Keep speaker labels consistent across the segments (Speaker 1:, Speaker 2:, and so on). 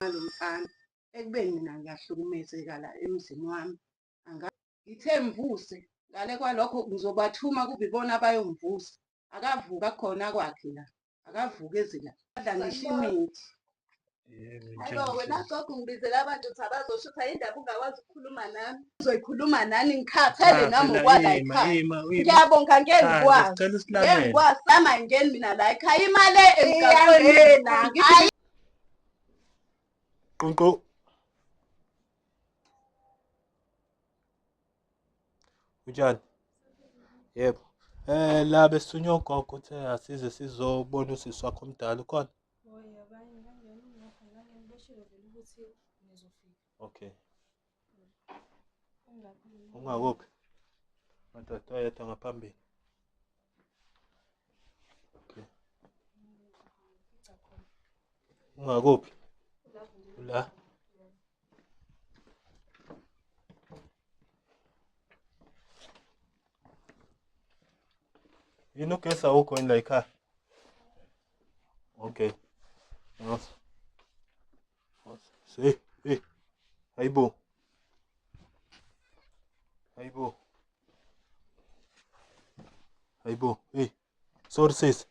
Speaker 1: Ngalo mfana ekubeni mina ngiyahlukumezeka la emzini wami. Ngithe mvuse ngale kwalokho ngizobathuma kube ibona abayomvusa. Akavuka khona kwakhe la. Akavuke eze la. Adla ngisho imithi.
Speaker 2: Hayibo wena gogo ngibizela abantu ukuthi abazoshutha indaba ungakwazi ukukhuluma nami. Uzoyikhuluma nani ngikhathele nami ukwala ekhaya. Ngiyabonga ngeke ngikwazi. Ngeke ngikwazi sama ngeni mina la ekhaya imali emgaqweni. Hayi.
Speaker 3: Qunqu. Unjani? Yebo. La besithunywa ugogo uthe asize sizobona usisi wakho omdala ukhona? Okay. Ungakuphi? Madoda oyedwa ngaphambili. Okay. Ungakuphi? La. Yini ugesi awukho yini la ekhaya? Okay. Yes. Hey, hey. Hayibo. Hayibo. Hayibo. Hey. Sorry sis.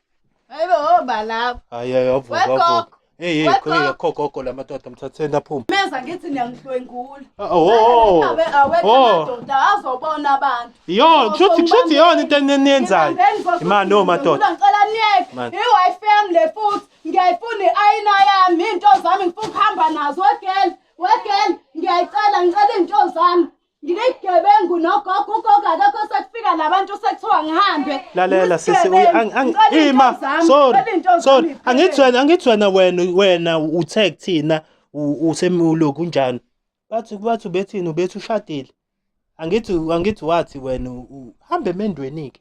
Speaker 2: Hayibo oba lapho.
Speaker 3: Hayi hayi avuka
Speaker 2: Wegogo.
Speaker 3: avuka. Hey hey
Speaker 2: Wegogo.
Speaker 3: khona akho gogo la madoda mthatheni aphume.
Speaker 2: Meza ngithi niyangidlwengula.
Speaker 3: Ah, Oh. oh,
Speaker 2: Awe awekho
Speaker 3: Oh.
Speaker 2: amadoda azobona abantu.
Speaker 3: Yo, kushuthi yona into eniyenzayo. Imani o madoda.
Speaker 2: Ngicela niyeke.
Speaker 3: Man.
Speaker 2: I-wifi yami le futhi ngiyayifuna i-ayina yami into zami ngifuna ukuhamba nazo wegel. Wegel ngiyayicela ngicela into zami. Nginegebengu nogogo ugogo akekho sekufika labantu sekuthiwa ngihambe.
Speaker 3: Lalela sisi
Speaker 2: Ngisigebengu. Ngicela
Speaker 3: ima
Speaker 2: into zami,
Speaker 3: sorry
Speaker 2: ngicela into zami
Speaker 3: sorry
Speaker 2: iphele.
Speaker 3: angithi wena uthe kuthina usemulokhu unjani bathi ubethini ubethi ushadile angithi wathi wena uhambe emendweni ke.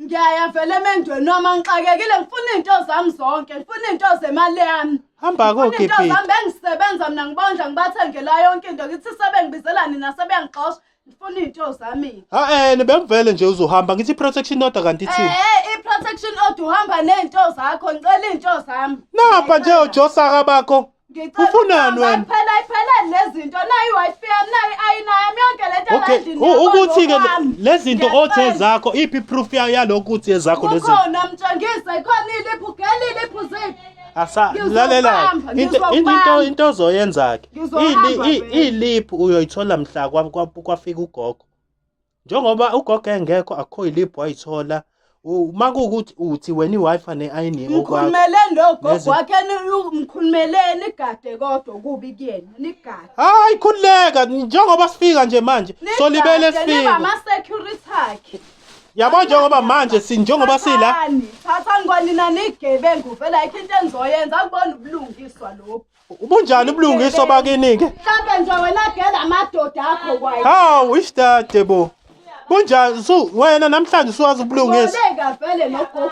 Speaker 2: Ngiyaya vele emendweni noma ngixakekile ngifuna iy'nto zami zonke ngifuna iy'nto zemali yami.
Speaker 3: Hamba
Speaker 2: Ngifuna iy'nto
Speaker 3: kokiphi?
Speaker 2: zami bengisebenza mina ngibondla ngibathengela yonke into ngithi sebengibizela nina sebeyangixosha ngifuna iy'nto zami.
Speaker 3: Ha bengivele nje uzohamba ngithi protection order kanti ithini?
Speaker 2: I-protection order uhamba ney'nto zakho ngicela iy'nto zami.
Speaker 3: Napa nje ojosaka bakho.
Speaker 2: Ngicela
Speaker 3: Ufunani wena?
Speaker 2: Phela iphelele lezi zinto nayi i-wifi yami nayi i-ayina yami yonke le nto
Speaker 3: Okay,
Speaker 2: la endlini yabona
Speaker 3: ukuthi ke
Speaker 2: okwami.
Speaker 3: lezi zinto othe
Speaker 2: Ngiyacela.
Speaker 3: zakho iphi proof yalokhu ukuthi ezakho lezi zinto?
Speaker 2: Kukhona mtshengisa ikhona iliphu geli iliphu ziphi.
Speaker 3: Asa
Speaker 2: Ngizokubamba,
Speaker 3: lalela into
Speaker 2: ngizokubamba.
Speaker 3: into into ozoyenza ke
Speaker 2: Ngizohamba vele.
Speaker 3: iliphu uyoyithola mhla kwafika ugogo. Njengoba ugogo engekho akukho iliphu wayithola uma kuwukuthi uthi wena i-Wi-Fi ne-ayini okwakho.
Speaker 2: Mkhulumeleni lo gogo wakhe mkhulumeleni igade kodwa kubi kuyena nigade.
Speaker 3: Hayi khululeka njengoba sifika nje manje solibele
Speaker 2: Niba
Speaker 3: sifika.
Speaker 2: ama security akhe.
Speaker 3: Yabo njengoba manje njengoba sila
Speaker 2: Thathani kwanina nigebengu vele ayikho into enizoyenza akubona ubulungiswa lokhu.
Speaker 3: Ubunjani ubulungiswa bakini ke?
Speaker 2: Mhlambe nje wena gela amadoda akho kwayi.
Speaker 3: Hawu isitade bo. Kunjani su wena namhlanje usuwazi ubulungiswa?
Speaker 2: Boleka vele nogogo.